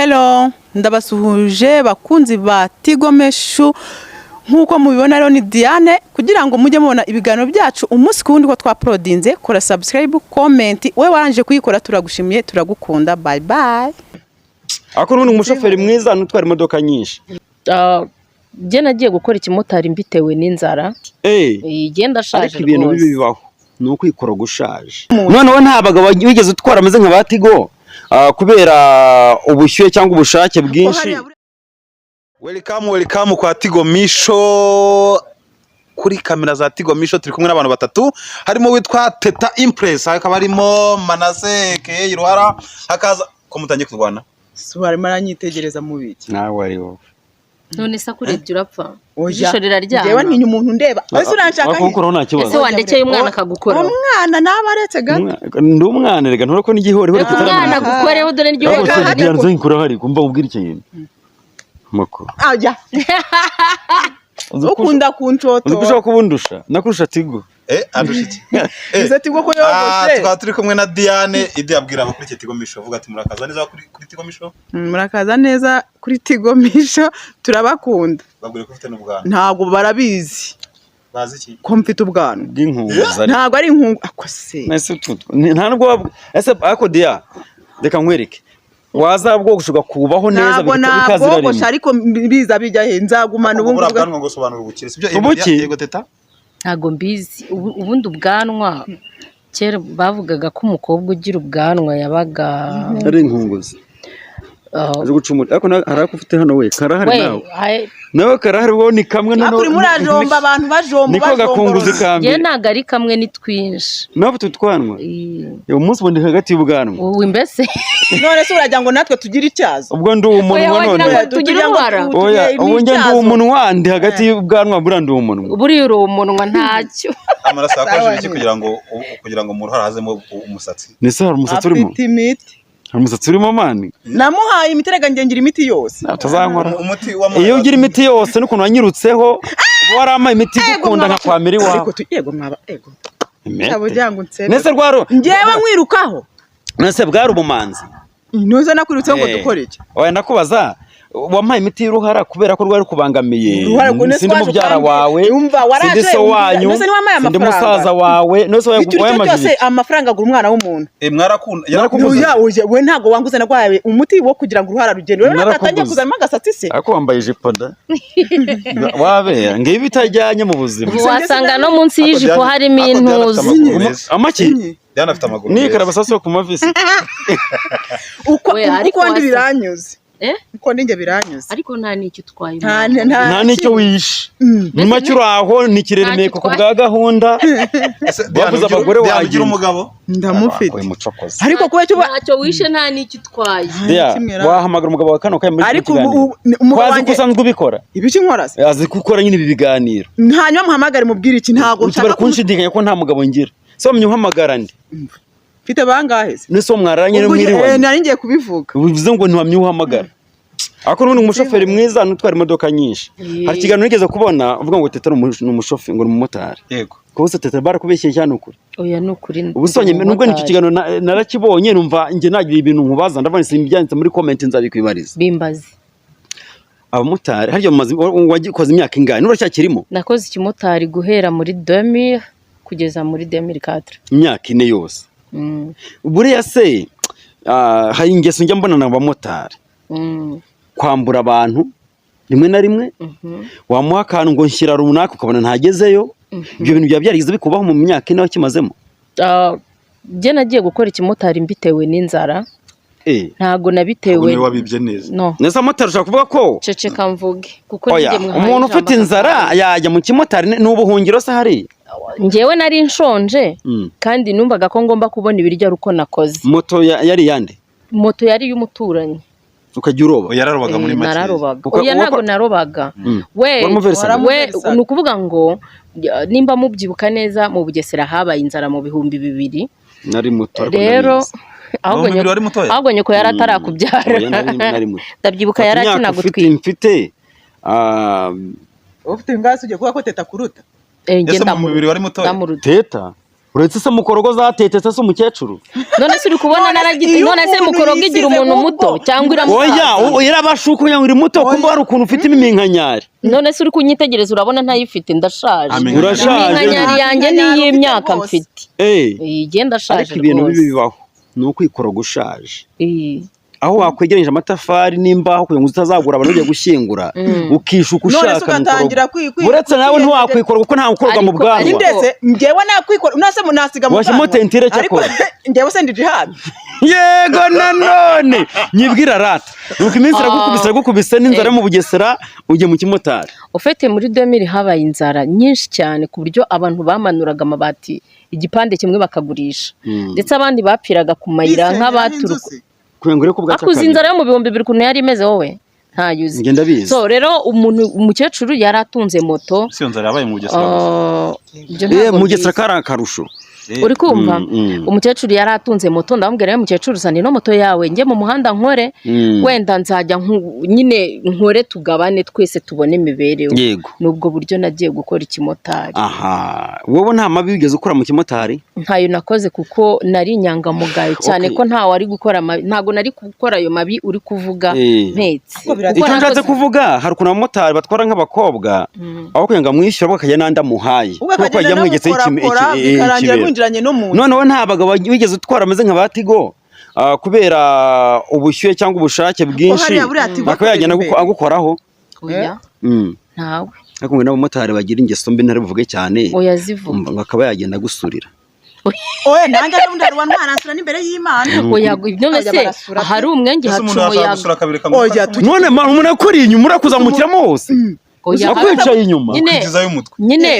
Hello, ndabasuhuje bakunzi ba Tigo Meshu. Nk'uko mubibona rero ni Diane. Kugira ngo mujye mubona ibiganiro byacu umunsi ku wundi ko twauploadinze, kora subscribe, comment. Wowe warangije kuyikora, turagushimiye, turagukunda. Bye bye. Ariko n'ubundi umushoferi mwiza n'utwara imodoka nyinshi. Ah, njye nagiye gukora ikimotari mbitewe n'inzara. Njye ndashaje. Ariko ibintu rwose. bibi bibaho ni ukwikora gushaje. Noneho nta bagabo wigeze utwara ameze nka ba Tigo, kubera ubushyuhe cyangwa ubushake bwinshi. Welcome, welcome kwa Tigo Misho. Kuri kamera za Tigo Misho turi kumwe n'abantu batatu, harimo witwa Teta Impress, hakaba harimo Manase Keye Ruhara, hakaza ko mutangiye kurwana. Arimo aranyitegereza mu biki? Nawe ari wowe. None se akurebye urapfa? Oya. Ijisho riraryana. Njyewe ntinya umuntu ndeba. Ese uranshaka? Wakukuraho nta kibazo. Ese wandekeye umwana akagukoraho? Umwana naba aretse gato. Ndi umwana reka, ntura ko n'igihorihori. Reka umwana agukoreho, dore Ariko n'igihori. se Diane, uzi hari kumva ubwira ikintu makuru? Ajya. Uzi ko ukunda uzi ko kunshotora. ushobora kuba undusha, nakurusha Tigo. Andusha iki? Izo Tigo ko yogoshe. Tukaba turi kumwe na Diane. Ibyo yabwira abakurikiye Tigo Misho, avuga ati murakaza neza kuri Tigo Misho. Murakaza neza kuri Tigo Misho, turabakunda. Babwire ko ufite n'ubwanwa. Ntabwo barabizi. Bazi iki? Ko mfite ubwanwa. Bw'inkunguzi ariko. Ntabwo ari inkungu ako se. Ese nta nubwo ese ariko Dia, reka nkwereke, wazabwogosha ugakubaho neza. Ntabwo bikazira nabwogosha rimwe. Ariko biza bijya he? Nzagumana ubu Buriya ngubu. bwanwa ngo sobanura ubukire, sibyo? Ubuki? Yego Teta. Ntabwo mbizi. Ubundi ubwanwa, kera bavugaga ko umukobwa ugira ubwanwa yabaga Ari inkunguzi. Aje guca umuri, ariko hari ako ufite hano we karahari. We Nawe nawe karahari, wowe ni kamwe. Ariko Noneho urimo urajomba abantu, bajomba. niko gakunguzi bajomboroza. ka Njye mbere. ntabwo ari kamwe, ni twinshi. Nawe ufite utwanwa. Uyu munsi ubu ndi hagati y'ubwanwa. Ubu mbese None se uragira ngo natwe tugire icyazo? Ubwo ndi umunwa. Oya, wagira None ngo Oya, tugire tugira ngo uruhara? Oya, tugire ubu njye ndi n'icyazo. umunwa, ndi hagati y'ubwanwa, buriya ndi umunwa. Buriya uri umunwa ntacyo. Amaraso yakoresheje iki Sawa. kugira ngo mu ruhara hazemo umusatsi? Nese hari umusatsi urimo? Afite imiti. Hari umusatsi urimo, man. Namuhaye imiti, reka ngengira imiti yose. Utazankora. Umuti wamuhaye? Iyo ugira imiti yose n'ukuntu wanyirutseho, uba warampaye imiti igukunda nka kwamira iwawe. Ariko yego mwaba, ego. Imete. Cyabo ujya ngo unsebe. Nese rwaro Njyewe nkwirukaho? Nese bwari ubumanzi? Ntuze nakwirutseho ngo dukore iki? Oya, ndakubaza, wampaye imiti y'uruhara kubera ko rwari rukubangamiye. Uruhara ngo nese Sindi waje mubyara ukambwira. wawe, Yumva, waraje sindi so umbwira- wanyu, nese niwampaye sindi amafaranga. musaza wawe, nese Icyo uri cyo wayamajije cyose, amafaranga agura umwana w'umuntu. Mwarakunda? Narakuguze. Oya, oya, we ntabwo wanguze, nagwaye umuti wo kugira ngo uruhara rugende. Wewe Narakuguze. natatangiye kuzanamo agasatsi se? Ariko wambaye ijipo da wabera ngibi bitajyanye mu buzima. Ubu wasanga no munsi Ariko y'ijipo Diane- harimo ariko Diane afite intuzi. amaguru meza. Amaki? Diane afite amaguru meza. Nikarabasasu ku mavi se. Uko We, ariko uko ndi biranyuze. Eh? Uko ndi njye biranyuze. Ariko nta n'icyo utwaye. Nta Umwana. Nta n'icyo wishe, muri make uri aho ni ikiremeko ku bwa gahunda. Ese Diane, Wavuze abagore Diane, ugira wagira. umugabo? Ndamufite. Uyu mucokozi. Ariko kuba cyo Ntacyo wishe, nta n'icyo utwaye. Dia, kimwe ra. wahamagara umugabo wa kano kanya muri Ariko kino kiganiro? umugabo Ko azi ko wanjye usanzwe ubikora. Ibiki nkora se? Azi ko ukora nyine ibi biganiro. Hanyuma muhamagare mubwire iki? Ntabwo Ukibara nshaka kunshidikanya ko nta mugabo ngira, se wamenya uhamagara ndi? Mfite bangahe se? Nese uwo mwararanye Ubwo mwiriwanye? nari ngiye kubivuga. Bivuze ngo ntiwamenya uhamagara. Ariko n'ubundi umushoferi mwiza n'utwara imodoka nyinshi. Hari ikiganiro nigeze kubona uvuga ngo Teta ni umushoferi, ngo ni umumotari. Yego. Ko se Teta barakubeshyeye cyane, ukuri? Oya, ni ukuri. Ubu sonye nubwo nicyo kiganiro narakibonye, numva njye nagira ibintu nkubaza, ndavuga simbyanditse muri comment, nzabikwibariza. Bimbazi. Abamotari harya mumaze, wagikoze imyaka ingahe n'uracyakirimo? Nakoze ikimotari guhera muri 2000 kugeza muri 2004. Imyaka 4 yose? Buriya se hari ingeso njya mbona na abamotari, kwambura abantu rimwe na rimwe, wamuha akantu ngo nshyira runaka, ukabona ntagezeyo. Ibyo bintu byaba byarigeze bikubaho mu myaka 4 wakimazemo? Ah, njye nagiye gukora ikimotari mbitewe n'inzara. Ntabwo nabitewe Ubu niwe wabibye neza. No. Nese abamotari ushobora kuvuga ko Ceceka mvuge kuko Oya, njye mwahaye umuntu ijambo ufite inzara yajya mu kimotari? Ni ubuhungiro se hariya? Njyewe nari nshonje kandi numvaga ko ngomba kubona ibiryo ari uko nakoze. Moto yari iyande? Moto yari iy'umuturanyi. Ukajya uroba? Yararobaga muri make. Nararobaga. Oya, ntabwo narobaga. We Waramuveresaga? we Waramuveresaga. ni ukuvuga ngo nimba mubyibuka neza, mu Bugesera habaye inzara mu 2000. Nari muto, ariko Rero ndabizi. ahubwo Mu 2000 wari mutoya? Ahubwo nyoko yari atarakubyara. Oya, nari muto. Ndabyibuka yari Ati, imyaka ufite akinagutwika. mfite Ufite ingasi ugiye kuvuga ko Teta kuruta? Njye Ese mu 2000 wari mutoya? ndamuruta. Teta. Uretse se mukorogo zatetetse se umukecuru? None se uri kubona None se naragite? iyo None se umuntu mukorogo igira yisize umuntu nk'ubwo, muto cyangwa iramusaza? Oya, irabashuka kugira ngo uri muto, kumbe hari ukuntu ufite iminkanyari. None se uri kunyitegereza urabona ntayifite? Ndashaje. Amen. Urashaje. Iminkanyari yanjye ni Iminkanyari iy'imyaka ufite rwose. mfite. Igenda ashaje. Ariko ibintu bibi Rwose. bibaho ni ukwikoroga ushaje, aho wakwegeranyije amatafari n'imbaho kugira ngo utazagura abantu ugiye gushyingura, ukishuka None se ushaka ugatangira mukorogo. Uretse nawe ntiwakwikoroga kuko ntawe ukoroga mu bwanwa. Ndetse njyewe nakwikora, none se nasiga mu Washyiramo bwanwa? tentire Ariko cyakora. njyewe se ndi jihad? Yego, nanone nyibwira rata nuko iminsi iragukubise, iragukubise n'inzara yo mu Bugesera, ujye mu kimotari. Ufite muri 2000 habaye inzara nyinshi cyane, ku buryo abantu bamanuraga amabati igipande kimwe bakagurisha, ndetse abandi bapfiraga ku mayira Bisenyera nk'abaturuka n'inzu se. Kugira ngo urebe ko bwacya Akuze kabiri. inzara yo mu 2000 ukuntu yari imeze, wowe ntayo uzi. Njye ndabizi. So rero umuntu, umukecuru yari atunze moto. Si iyo nzara yabaye mu Bugesera gusa? Ibyo ntabwo Mu Bugesera mbizi. kari akarusho. Uri kumva? Mm. Umukecuru yari atunze moto, ndamubwira: "Rero mukecuru, zana ino moto yawe njye mu muhanda nkore, wenda nzajya nyine nkore tugabane twese tubone imibereho." Nubwo buryo nagiye gukora ikimotari. Aha wowe nta mabi wigeze ukora mu kimotari? Ntayo nakoze kuko nari inyangamugayo cyane, ko ntawe ari gukora amabi, ntabwo nari gukora ayo mabi uri kuvuga mpetse. Ariko Kuko Icyo nshatse kuvuga, hari ukuntu abamotari batwara nk'abakobwa, aho kugira ngo amwishyure ahubwo akajya n'andi amuhaye, Ubwo kuko akagenda yagiye amwegetseho anamukorakora, bikarangira ikibero. mwinjiranye no mu nzu. Noneho nta bagabo wigeze utwara ameze nka ba Tigo, kubera ubushyuhe cyangwa ubushake bwinshi, Hariya buriya Tigo akaba yagenda atera imbere. agukoraho? Oya, ntawe. Ariko ngo n'abamotari bagira ingeso mbi ntari buvuge cyane. Oya, zivuga. Ngo akaba yagenda agusurira. Oya, nanjye n'ubundi hari uwantwaransura n'imbere y'Imana. Oya, ibyo Oya, mbese barasura pe. ahari umwenge Ese haca umuntu yashaka umuyaga. gusura kabiri Oya, kamufata? None umuntu akuriye inyuma urakuzamukiramo hose, Oya, akwicaye inyuma. Nyine Kwigizayo umutwe. nyine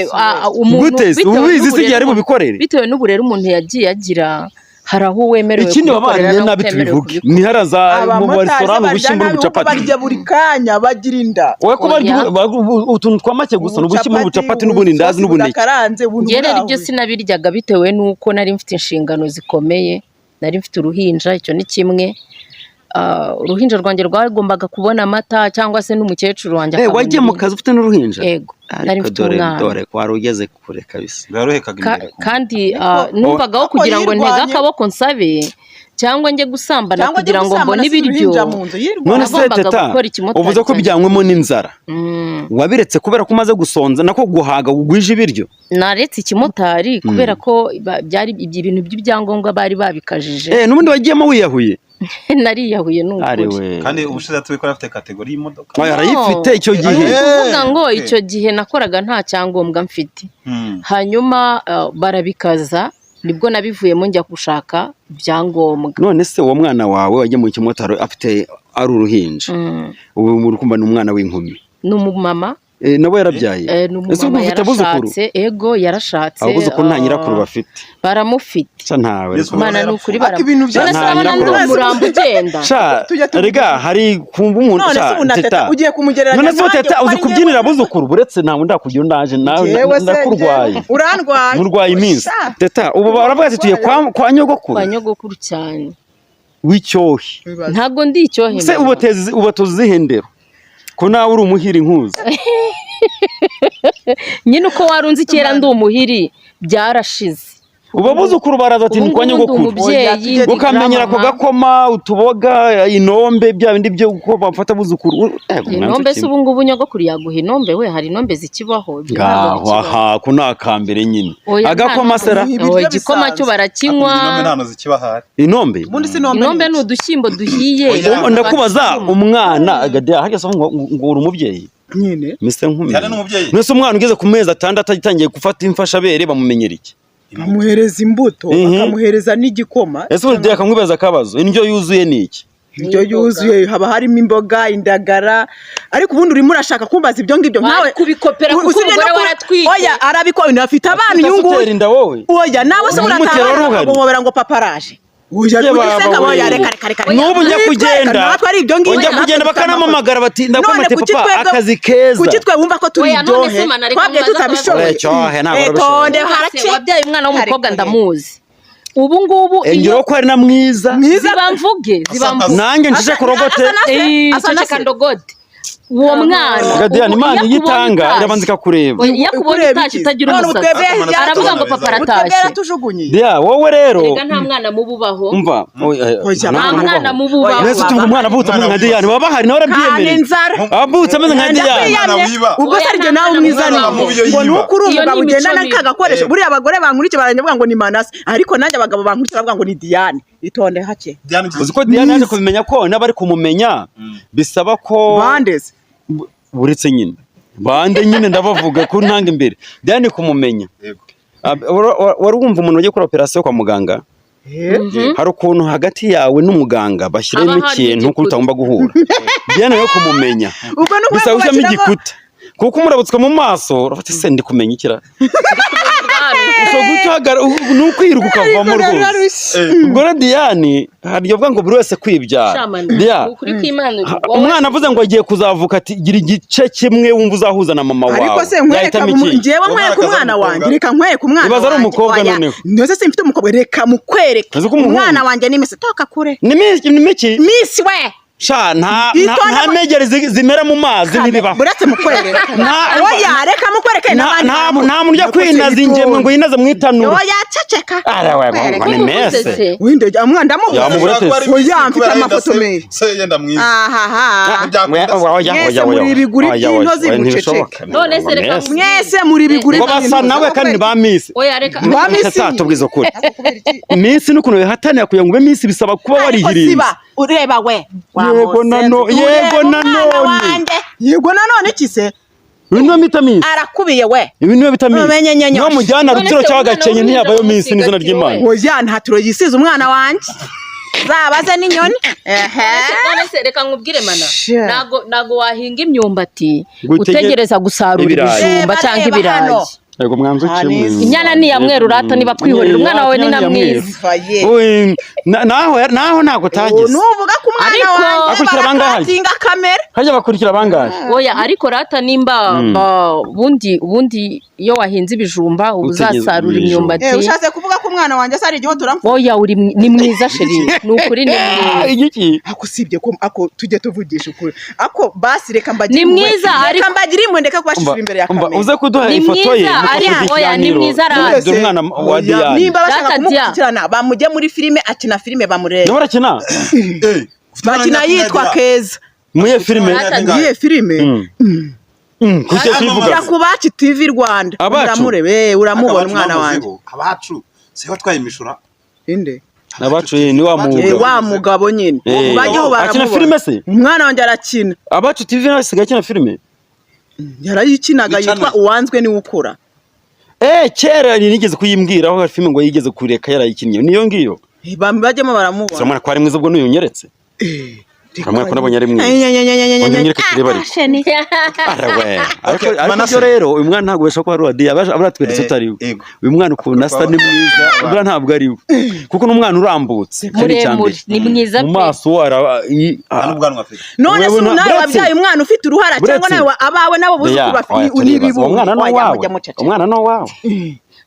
umuntu Gute se? bitewe Ubizi se n'uburere igihe ari bubikorere? Bitewe n'uburere umuntu yagiye agira, hari aho wemerewe Ikindi kubikorera wabanye n'aho nabi utemerewe tubivuge kubikora. ni haraza mu Abamotari resitora se barya ubushyimbo nabi, kuko n'ubucapati. barya buri kanya, bagira inda. Wowe ko barya Oya. utuntu twa make gusa, ni ubushyimbo n'ubucapati n'ubunindazi n'ubuneke. Budakaranze, ubuntu Njye rero buraho. ibyo sinabiryaga bitewe n'uko nari mfite inshingano zikomeye, nari mfite uruhinja, icyo ni kimwe. Uruhinja rwanjye rwagombaga kubona amata, cyangwa se n'umukecuru wanjye akabona Wagiye mu ibindi. kazi ufite n'uruhinja? Yego, nari Ariko mfite dore umwana. dore wari ugeze kure kabisa. Yaruhekaga imbere. Kandi numvagaho Ariko kugira ngo ntege yirwanye. akaboko nsabe cyangwa njye gusambana Cyangwa ajye kugira ngo gusambana mbone si ibiryo. uruhinja mu nzu, yirwanye. None se Nagombaga Teta, gukora ikimotari uvuze ko cyane. bijyanywemo n'inzara, wabiretse kubera ko umaze gusonza, nako guhaga ugwije ibiryo? Naretse ikimotari kubera ko byari ibyo bintu by'ibyangombwa bari babikajije. N'ubundi wagiyemo wiyahuye? Nariyahuye ni Ari ukuri. we. Kandi ubushize tubikora afite catégorie y'imodoka. Oya, arayifite icyo gihe. Ni ukuvuga ngo icyo gihe nakoraga nta cyangombwa mfite, hanyuma barabikaza, nibwo nabivuyemo njya gushaka ibyangombwa. None se uwo mwana wawe wagiye mu kimotari afite ari uruhinja, ubu muri kumva ni umwana w'inkumi? Ni umumama. Nawe yarabyaye? Ni Ese ubu umumama, ufite abuzukuru? yarashatse, ego, yarashatse. Abuzukuru nta nyirakuru bafite? Baramufite. Sha, ntawe. Yesu. Mana, ni ukuri. Ariko ibintu None se Nta urabona ndi nyirakuru. umurambo ugenda? Sha, Tujya tuvuga. rega hari kumva umuntu None se sha, ubu na Teta ugiye kumugereranya None se nanjye, Teta, kuko uzi ari kubyinira njyewe- abuzukuru? Buretse ntawe ndakugira, ndaje nawe Njyewe se, ndakurwaye. njyewe- urandwaye. Murwaye iminsi. Sha. Teta, ubu baravuga ati tuye kwa nyogokuru. Kwa nyogokuru cyane. W'icyohe. Ntabwo ndi icyohe. Se ubatezi ubatoza izihe ndero ko nawe uri umuhiri nkuzi? Nyine uko warunze kera ndi umuhiri byarashize. Ubu abuzukuru baraza ati Ubu ni kwa ngubu ndi nyogokuru. umubyeyi, ndi Ukamenyera ku grandmama. gakoma, utuboga, inombe, bya bindi byo uko bafata abuzukuru. Inombe se ubu ngubu nyogokuru yaguha inombe? We, hari inombe zikibaho? Ibyo ntabwo Ngaho bikibaho. aha ko ni akambere nyine. Oya, Agakoma sera. Ibiryo Oya, igikoma bisanzwe. cyo barakinywa. Inombe nta zikiba ahari. Inombe. Ubundi si inombe? Inombe Ni ni iki? udushyimbo duhiye. Oya. Ndakubaza, umwana agadea harya se ngo uri umubyeyi? Nyine. Mise nkumi. Cyane n'umubyeyi. None se umwana ugeze ku mezi 6 agitangiye gufata imfashabere bamumenyera iki? Bamuhereza imbuto, bakamuhereza n'igikoma. Ese ubundi akamwibaza akabazo, indyo yuzuye ni iki? Indyo yuzuye haba harimo imboga, indagara. Ariko ubundi urimo urashaka kumbaza ibyo ngibyo nkawe? Kubikopera kuko Usibye no umugore waratwite. Oya, arabikora, afite abana uyu Utera nguyu. inda wowe? Oya, nawe se Umutera urataha uruhari. bakaguhobera ngo papa araje? Oya, Ye ujye baba useka, we. oya, reka reka reka. N'ubu njya Nitwe, kugenda. natwe ari ibyo ngibyo, Njya natwe kugenda dufite bakanamamagara bati None ndakomate kuki papa, akazi keza. Kuki twe wumva ko turi Oya, none ibyohe se mana, reka twabwiye mubaze tutabishoboye? Oya, cyohe, ntabwo Eh, urabishoboye. tonde harace. Wabyaye umwana w'umukobwa, Ariko ndamuzi ubu ngubu iyo Engeraho ko ari na mwiza. Mwiza. Ziba mvuge, ziba mvuge. Nanjye nshije kurogote. Asa na se, Eh, asa na ceceka se. ndogote. Uwo mwana Diane, ubu Imana iyo iyo akubonye itanga utashye- irabanza ikakureba. Oya, iyo akubonye Ukureba utashye iki? utagira None umusatsi utwebwe aravuga ngo papa Utwebwe aratashye. yaratujugunye. Dia, wowe rero Erega nta mwana mubi ubaho. umva oya, Oya, nta nta mwana mubi ubaho. Mbese tuvuga umwana avutse ameze nka Diane, baba bahari nawe Kandi arabyiyemereye. inzara. Avutse ameze nka Diane. Ndakwiyamye. Umwana wiba. Ubwo se aribyo nawe Oya, umwizaniye nta mwana mubi ngo ni yiba. uko uri Iyo umugabo ni imico ugendana mibi. ka gakoresho. Buriya abagore bankurikiye baranyavuga ngo ni Manase, ariko nanjye abagabo bankurikiye baravuga ngo ni Diane. Itonde hake. Diane Uzi ko Diane yaje kubimenya ko n'abari kumumenya bisaba ko Bandeze. Uretse nyine bande nyine ndabavuga ko ntanga imbere Diane kumumenya. Yego. Wari wumva umuntu ugiye gukora operasiyo kwa muganga, hari ukuntu hagati yawe n'umuganga bashyiramo Haba hari ikintu kuko igikuta. utagomba guhura. Diane yo kumumenya Ubwo ni ukuvuga bisaba ngo gushyiramo bashyiramo- igikuta, kuko umurabutswe mu maso urafata se ndi kumenya ikira ushobora guhita uhagarara, ni ukwiruka ukavamo rwose. Ubwo rero Diane hari igihe uvuga ngo buri wese kwibyara. Shamana, Dia, ni ukuri kw'Imana, wowe- umwana avuze ngo agiye kuzavuka ati gira igice kimwe wumva uzahuza na mama wawe. Ariko se nkwereka Yahitamo iki? njyewe nkwereka Umwana umwana akaza wanjye, reka nkwereke umwana Ibaze ari wanjye. umukobwa Oya, noneho. Ndetse simfite umukobwa, reka mukwereke. Uzi ko umuhungu- Umwana wanjye ni Miss, toka kure. Ni miki ni miki? Miss we. Sha nta Itonde nta megeri zimera mu mazi ntibibaho. Buretse mukwereke. Oya, reka mukwereke n'abandi. Nta nta muntu ujya kwinaza ingemwe ngo yinaze mu itanura. Oya, ceceka. Ara we ngo ni Ko mese. muvuze se? Winde umwana ndamubuze. Yamubura Ashobora kuba ari Oya, Miss mfite kubera yenda amafoto se- menshi. Se yenda mwiza. Ahaha. Byakunda se. Oya, Mwese oya, muri oya. ibiguri Oya, oya, by'intozi oya, muceceke. ntibishoboka. None se reka Mese. Mwese muri ibiguri Ngo basa nawe kandi ni ba Miss. Oya, reka Ba Miss. Tubwiza ukuri. Miss n'ukuntu bihatanira kugira ngo ube Miss bisaba kuba Ariko warihirinze. siba ureba we. Yego yego Ureba nanone. umwana wanjye. Yego nanone iki se? Uyu niwe bita Miss. Arakubiye we. Ibi niwe bita Miss. Umenye nyenyo. Niyo mujyana None Rutsiro se cyangwa umwana Gakenke w'uruhinja ntiyabayo Miss n'izina bamusiga ry'Imana. ati Oya, nta turo yisize umwana wanjye. Zabaze n'inyoni. Ehe. None se reka nkubwire mana, Sure. ntago wahinga imyumbati Ngo utegereza gusarura ibirayi. ibijumba Reba, cyangwa reba ibirayi. hano. Yego mwanzu kimwe. Inyana ni iya mweru rata niba kwihorera umwana wawe ni na mwiza. Vaye. Uy, naho naho ntago utageze. Nuvuga ko umwana Ariko- wanjye Akurikira bangahe? barakatinga kamera. Hajya bakurikira bangahe? Oya, ariko rata nimba ubundi iyo wahinze ibijumba uba Utegereza uzasarura ibijumba. imyumbati. Ushatse kuvuga ko umwana wanjye se ari igihe turamfu. Oya, uri ni mwiza sheri, ni ukuri ni mwiza. Igiki? Ako sibye ko ako tujye tuvugisha ukuri. Ako basi reka mbagire Ni impuhwe. mwiza, Reka ariko- mbagire impuhwe ndeka kubashishura imbere ya kamera. Uze kuduha Ni ifoto ye. mwiza, mukoze ariko- oya, ni ikiganiro. mwiza rata. Dore umwana wa Oya, Diane. nimba bashaka Data Dia. kumukurikirana bamujye muri filime, akina filime bamurebe. Nawe arakina? Eh, ufite umwana Bakina w'imyaka yitwa ingahe? Keza. Muye filime. Data Iyihe filime? Kuki kuyivuga? Jya ku Bacu TV Rwanda. Abacu? Uramurebe, uramubona Abacu umwana wanjye. namuziho. Abacu siho twayimishura. Inde? Abacu ni wa mugabo. Wa mugabo nyine. Bajyeho Akina baramubona. filime se? Umwana wanjye arakina. Abacu TV nawe isigaye akina filime? Yarayikinaga Ni yitwa channel. Uwanzwe niwe ukura. Kera nigeze kuyimbwira aho filime ngo yigeze kureka yarayikinnye. Niyo ngiyo. Bajyemo baramubona. Uramubona ko ari mwiza ubwo n'uyu unyeretse. Uramubona ko nabonye ari mwiza. Wongera unyereke turebe ariko. Arawe. Ariko Okay, ariko Manase. byo rero uyu mwana ntabwo bashobora kuba ari uwa Diane. Abatweretse utari we. Yego. Uyu mwana ukuntu asa ni mwiza. Buriya ntabwo ari we. Kuko ni umwana urambutse. Icyo ni icya Muremure, mbere. ni mwiza Mu pe. maso Nta n'ubwanwa afite. None se Wewe ubu nawe buretse- wabyaye umwana ufite uruhara cyangwa buretse- nawe abawe nabo Deya, buzukuru bafite oya, turibaza. Uwo mwana ni Oya, uwawe. mujya muceceka. Umwana ni uwawe.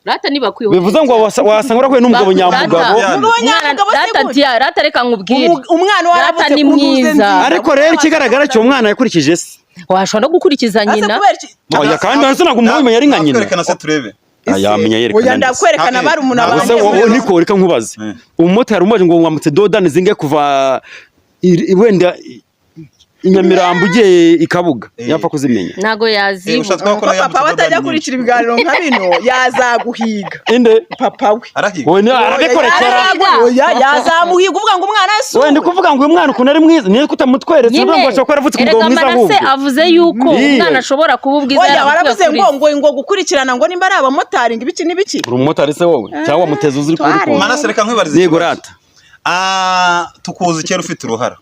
Rata niba kwihorera. Bivuze ngo wasanga urahuye n'umugabo nyamugabo. Diane. Umugabo nyamugabo se Rata gute? Dia, rata reka nkubwire. Umwana waravutse Rata ni ku ntuze mwiza. nziza. Ariko rero ikigaragara cyo umwana yakurikije se. Washobora no gukurikiza Ase nyina. kubera iki? Oya kandi nase ntabwo umubonye ari nka nyina. Nakwerekana se turebe. Yamenya Oya yerekana. ndakwerekana barumuna Ntabwo Ubuse banjye. wowe niko reka nkubaze. Umumotari umubaje ngo wambutse dodani zinge kuva wenda i Nyamirambo ugiye i Kabuga yapfa kuzimenya. Ntago yazibu. Ushatse kuvuga ko nawe Papa yambutse we atajya dodani nyinshi. akurikira ibiganiro nka bino yazaguhiga. Inde Papa we. Arahiga. wowe ni arabikorekera. Oya yazamuhiga uvuga ngo umwana we si Wowe ndi uwe. kuvuga ngo uyu mwana ukuntu ari mwiza niyo kutamutweretse Nyine, uvuga ngo ashobora kuba yaravutse ku mugabo erega mwiza Manase ahubwo. avuze yuko Iya. umwana ashobora kuba ubwiza Oya yaravuye waravuze kuri ngo ngo ngo gukurikirana ngo nimba ari abamotari ngo ibiki n'ibiki. Uri umumotari se wowe cyangwa wamuteza uzi uri Tware. Manase reka nkwibarize. Yego ikibazo. rata. Tukuzi kera ufite uruhara.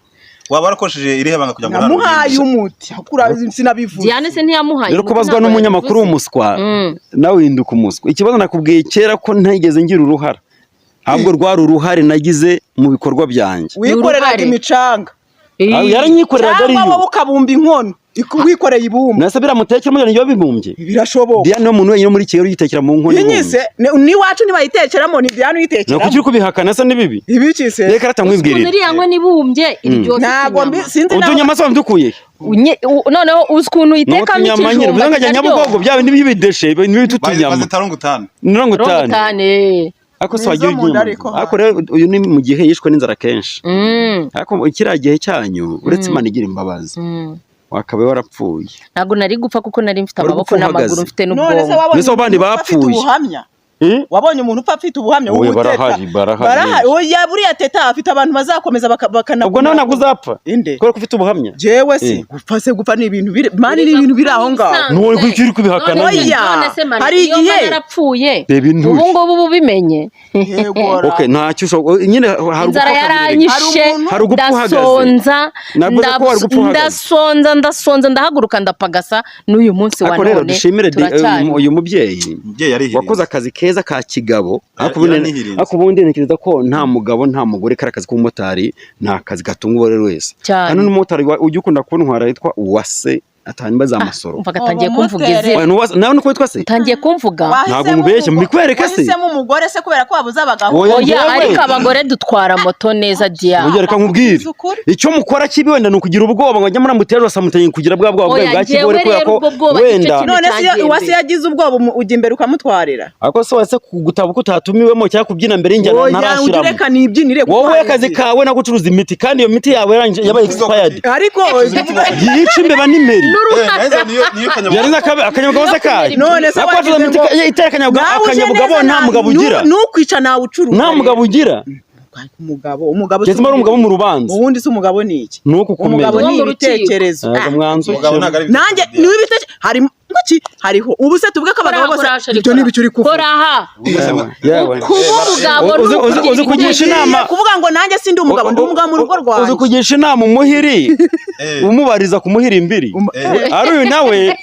Waba warakoresheje irihe banga kugira ngo Namuhaye umuti. Akura sinabivuze. Diane se ntiyamuhaye. Rero kubazwa ntabwo n'umunyamakuru yabivuze. w'umuswa nawe uhinduka umuswa. Ikibazo nakubwiye kera ko ntigeze ngira uruhara. Ahubwo rwari uruhare nagize mu bikorwa byanjye. Wikoreraga Uruhare. imicanga. Yaranyikoreraga Cyangwa ariyo. wowe ukabumba inkono. Wikoreye ibumba. Nase biramutekera mu gihe bibumbye. Birashoboka. Diane ni umuntu wenyine muri Kigali uyitekera mu nkono ibumbye. Inyise n'iwacu ntibayitekeramo, ni Diane Ni uyitekeramo. kuki uri kubihakana se? Ni bibi. Ibiki se? Reka rata Ukuntu nkwibwirire. iriya nkono ibumbye iryoshye. Ntabwo mbi Inyama. sinzi naho. Utunyama se wadukuye? Noneho uzi ukuntu Ni uyitekamo utunyama nyine ikijumba bivuze ngo ajya kikaryoha. Nyabugogo, bya bindi by'ibideshe n'ibitutunyama. Bazita rongutani. 50. Rongutane. Ariko se Ni wagiye izo mu nda uryumva. Ariko Ariko rero uyu ni mu gihe yishwe n'inzara kenshi. Ariko kiriya gihe cyanyu, uretse Imana igira imbabazi, wakabaye warapfuye. Ntabwo nari gupfa kuko nari mfite Wari amaboko gupfa n'amaguru, uhagaze. mfite None se n'ubwonko. wabonye Mbese abo bandi umuntu upfa afite bapfuye? ubuhamya? Eh? Wabonye umuntu upfa afite ubuhamya? Oya, Ubu Teta. barahari, barahari. Barahari. Oya, buriya Teta afite abantu bazakomeza Ubwo nawe ntabwo uzapfa Inde? kubera ko ufite ubuhamya. Jewe si Eh. gupfa se, gupfa ni ibintu biri mani, ni ibintu biri aho ngaho. None kuki uri kubihakana? Oya, None se Mani, hari iyo mba igihe- narapfuye, Reba inturi. ubu ngubu uba ubimenye. Yegora. Okay, ntacyo ushobora nyine, hari Inzara ugupfa kabiri. yaranyishe. Hari umuntu- Hari ugupfa uhagaze. Ndasonza. Navuze ko wari gupfa uhagaze. Ndasonza, ndasonza, ndahaguruka, ndapagasa n'uyu munsi wa Ariko rero none dushimire turacyari. uyu mubyeyi Umubyeyi yarihirinze. wakoze akazi keza ka kigabo. Ariko ubundi Yaranihirinze. ariko ubundi ntekereza ko nta mugabo nta mugore, kari akazi k'umumotari ni akazi gatunga uwo ari we wese. Cyane. Hano n'umumotari ujya ukunda kuntwara yitwa Uwase, atanga za masoro. Umva gatangiye Uwo kumvuga mumoteri. izina. Oya, ni Uwase. Nawe niko witwa se? Utangiye kumvuga. Wahisemo Ntabwo mubeshye, mbikwereke se? Wahisemo umugore se kubera ko wabuze abagabo? Oya, Oya, njyewe. ariko abagore dutwara moto neza, Dia. Oya, reka nkubwire. Uzi ukuri? Icyo mukora kibi wenda ni ukugira ubwoba ngo njya muri amutera basamutanye, kugira bwa bwoba Oya, bwawe bwa njyewe kigore kubera rero ko ubwo bwoba nicyo wenda kintu None se iyo cyangiye Uwase mbere. yagize ubwoba, ujya imbere ukamutwarira? Ariko se wese kugutaba ko utatumiwemo cyangwa kubyina mbere y'injyana Oya, ujya ntarashyiramo. ureka nibyinire kuko Wowe hari akazi inzira. kawe no gucuruza imiti, kandi iyo miti yawe yabaye expired. Ariko Yica imbeba n'imeri. Eh, niyo kanyabugabo. Yarinze akanyabugabo se kayo. None se Ariko wacuruza wagize imiti ngo- itera akanyabugabo, Nawe uje akanyabugabo neza. nta mugabo ugira. Nukwica nawe ucuruza. Nta mugabo ugira. Umugabo, umugabo Keretse ari umugabo mu rubanza. Ubundi se umugabo ni iki? Ni uko ukomeye. Umugabo Uwo ni mu rukiko. ibitekerezo. Ntabwo mwanzu. Umugabo ntabwo ari Nanjye ni ibitekerezo hari nguki hariho ubu se tuvuge ko abagabo bose ibyo ni ibiki uri kuvuga? Kora aha. Yewe. Kuba umugabo ni ukugira Uzi kugisha ibitekerezo. inama. Kuvuga ngo nanjye sindi umugabo, ndi umugabo mu rugo Uzi rwanjye. kugisha inama umuhiri, umubariza ku muhiri mbiri ari uyu nawe.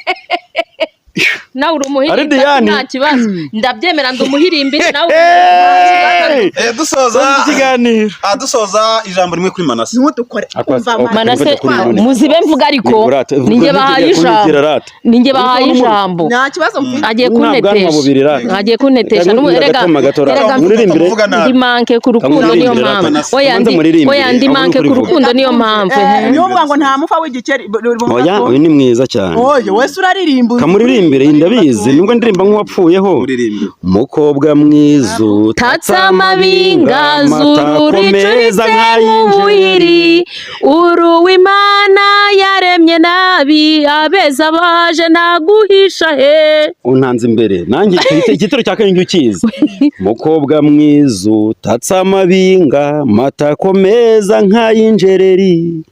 Nawe uri Ari umuhirimbi Diane. nta kibazo, ndabyemera, ndi umuhirimbiri nawe. Hey! Dusoza Dusoza ikiganiro. Dusoza, ijambo rimwe kuri Manase. Ntudukore. Umva, Manase Kuri none. muzibe mvuga, ariko ninjye bahaye ijambo, ninjye bahaye ijambo. Nta kibazo mfite. Agiye Nta bwanwa kuntetesha. bubiri rata. Agiye kuntetesha. Reka Erega gatoma gato rata. erega Muririmbire. Mvuga nabi. Ndi manque ku rukundo, niyo Kamuririmbire mpamvu. rata. Oya, Mubanze ndi muririmbire. oya, ndi Ahubwo manque ku uri rukundo, niyo mpamvu. Niyo uvuga ngo nta mufa w'igikeri. Oya, uyu ni mwiza cyane. Oya, wese uraririmba. Kamuririmbire, ndabizi nubwo ndirimba nk'uwapfuyeho. Muririmbe. Mukobwa mwiza Tatse amabinga, zuru ricuritse nk'ubuhiri, uruwimana yaremye nabi, abeza baje naguhisha he. Untanze imbere nanjye igitero cya karindwi ukizi. Mukobwa mwiza utatse amabinga, matako meza nk'ay'injereri,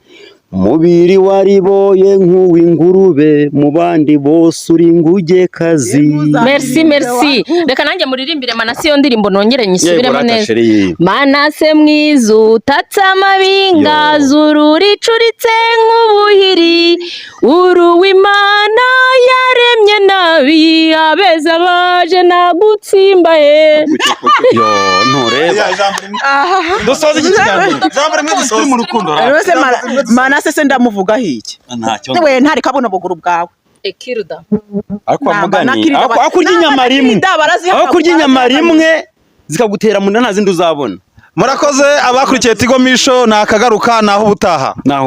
mubiri wariboye nk'uw'ingurube, mu bandi bose uri ingugekazi. Merci, merci. Reka nanjye muririmbire Manase iyo ndirimbo, nongere nyisubiremo Yego, rata neza. chérie. Manase mwiza utatse amabinga, Yo. zuru ricuritse nk'ubuhiri, uruwimana yaremye nabi, abeza baje nagutsimba he. Yo, ntureba. Ya, ijambo rimwe. Dusoze iki kiganiro. Ijambo rimwe dusoze. Turi mu rukundo rata. Rero se Manase se ndamuvugaho iki? Nta kibazo. We ntari kabona buguru bwawe. Ekirda. Ariko Namba wamugani nakirida aho kurya namba inyama rimwe nakirida barazihabwa, aho kurya inyama barazihabwa. rimwe zikagutera mu nda, nta zindi uzabona. Murakoze abakurikiye Tigo Misho, ni akagaruka naho ubutaha. Naho.